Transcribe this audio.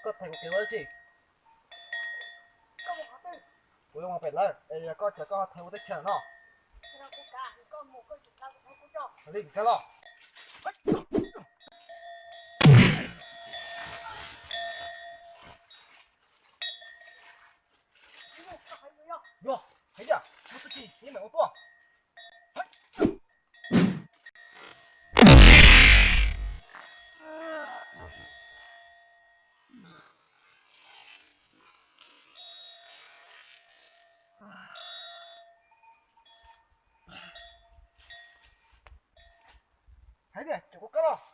Koj thaiv kuv kev ua dab tsi? Kuv yuav mus pem lawm, es yog koj ces koj thaiv kuv teb chaws no. Li koj los. Yog, hais tias muaj txuj ci yeej meem ua tuaj. Hais tias, cov kuv kab los.